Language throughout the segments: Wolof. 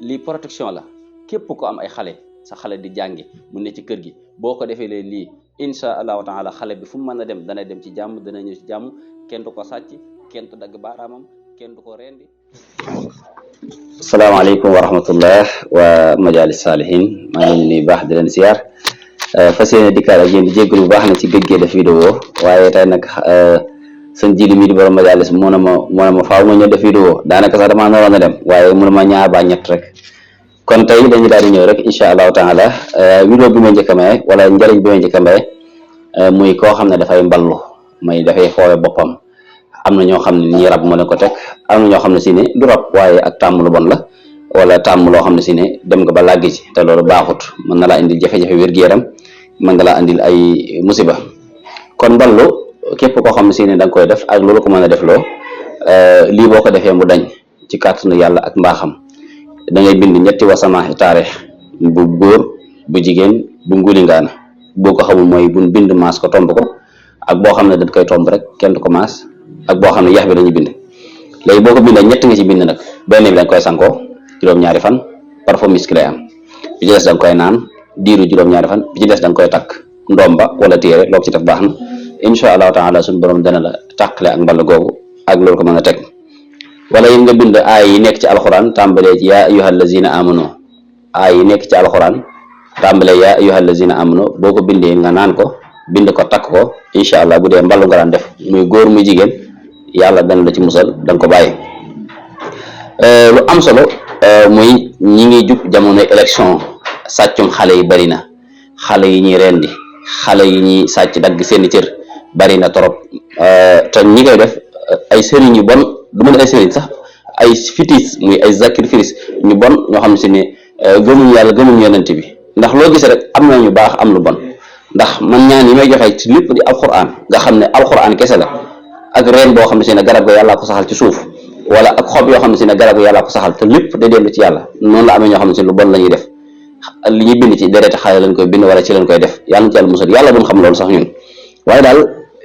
lii protection la képp ko am ay xale sa xale di jàngi mu ne ci kër gi boo ko defee lii insha allahu taala xale bi fu mu mën a dem dana dem ci jàmm dana ñëw ci jàmm kenn du ko sàcc kenn du dagg baaraamam kenn du ko rendi. asalaamaaleykum wa rahmatullah wa majalis saalihin maa ngi leen di baax di leen siyaar fas yéene dikkaat ak yéen di jéggalu bu baax na ci gëj gee def vidéo waaye tey nag sëñ jili mi di borom majalis moo na ma faaw ma ñëw def vidéo daanaka sax damaa naroon a dem waaye mu ne ma ñaar ba ñett rek kon tey dañu daal di ñëw rek incha allahu taala vidéo bi ma njëkk a maye wala njëriñ bi ma njëkk a maye muy koo xam ne dafay mballu dafay foowe boppam. am na ñoo xam ne ñi rab moo leen ko teg am na ñoo xam ne si ne du rab waaye ak tàmm lu bon la wala tàmm loo xam ne si ne dem nga ba làggi ci te loolu baaxut mën na laa indil jafe-jafe wér-gu-yaram mën nga laa indil ay musiba kon mballu képp koo xam ne si ne da nga koy def ak loolu ko mën a def loo lii boo ko defee mu dañ ci kàttanu yàlla ak mbaaxam da ngay bind ñetti wasamaaxi taarix bu góor bu jigéen bu ngulingaana boo ko xamul mooy buñ bind maas ko tomb ko ak boo xam ne dañ koy tomb rek kenn du ko maas ak boo xam ne yax bi dañuy bind léegi boo ko bindee ñett nga ci bind nag benn bi da nga koy sankoo juróom-ñaari fan parfum misk lay am bi ci des da nga koy naan diiru juróom-ñaari fan bi ci des da nga koy takk ndomba wala téere loo ci def baax na incha allahu taala suñu borom dana la tàqale ak mball googu ak loolu ko mën a teg wala yéen nga bind aay yi nekk ci alxuraan tàmbalee ci yaa ayyuhal lazina amanu aay yi nekk ci alxuraan tàmbalee yaa ayyuhal lazina amanu boo ko bindee nga naan ko bind ko takk ko incha allah bu dee mballu nga daan def muy góor muy jigéen yàlla dana la ci musal da nga ko bàyyi lu am solo muy ñi ngi jub jamonoy élection sàccum xale yi bari na xale yi ñuy rendi xale yi ñuy sàcc dagg seeni cër bari na trop te ñi koy def ay sëriñ yu bon du mën ay sëriñ sax ay fitis muy ay sacrifice ñu bon ñoo xam ne si ne gëmuñu yàlla gëmuñu yonent bi ndax loo gis rek am na ñu baax am lu bon ndax man ñaan yi may joxe ci lépp di alquran nga xam ne alquran kese la ak reen boo xam ne si ne garab ga yàllaa ko saxal ci suuf wala ak xob yoo xam ne si ne garab ga yàllaa ko saxal te lépp day dellu ci yàlla noonu la amee ñoo xam ne si lu bon la ñuy def li ñuy bind ci déreeti xale lañ koy bind wala ci lañ koy def yàlla na ci yàlla musal yàlla buñ xam loolu sax ñun waaye daal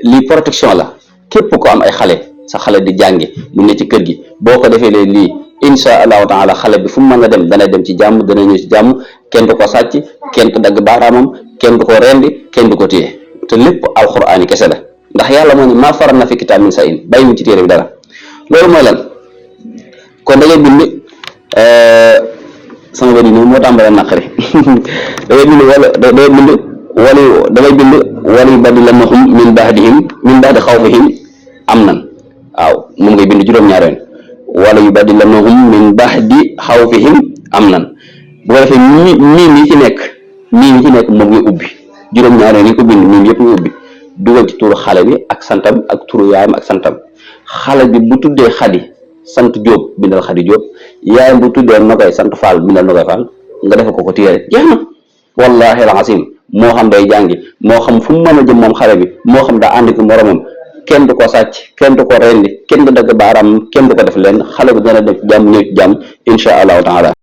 lii protection la képp ko am ay xale sa xale di jàngi mu ne ci kër gi boo ko defee lii insha allahu taala xale bi fu mu mën a dem dana dem ci jàmm dana ñëw ci jàmm kenn du ko sàcc kenn du dagg baaraamam kenn du ko rendi kenn du ko téye te lépp alxuraan yi kese la ndax yàlla moo ne maa faral na fi kitaab min sa in bàyyi mu ci téere bi dara loolu mooy lan kon da ngay bind sama bëri nii moo tàmbalee naqari da ngay bind wala yubaddilannahum min ba'di xawfihim amnan waaw moom ngay bind juróom-ñaari yoon wala yubaddilannahum min ba'di xawfihim amnan bu ko defee miim yi ci nekk moom ngay ubbi juróom-ñaari yoon yi ko bind miim yëpp nga ubbi dugal ci turu xale bi ak santam ak turu yaayam ak santam xale bi bu tuddee xadi sant Jóob bindal xadi Jóob yaayam bu tuddee Nogoy sant Faal bindal Nogoy Faal nga defe ko téere jeex na wallahi alazim moo xam day jàngi moo xam fu mu mën a jëm moom xale bi moo xam daa ànd ki moromam kenn du ko sàcc kenn du ko rendi kenn du dagg baaraam kenn du ko def leen xale bi dana def jàmm ñëw ci jàmm insha allahu taala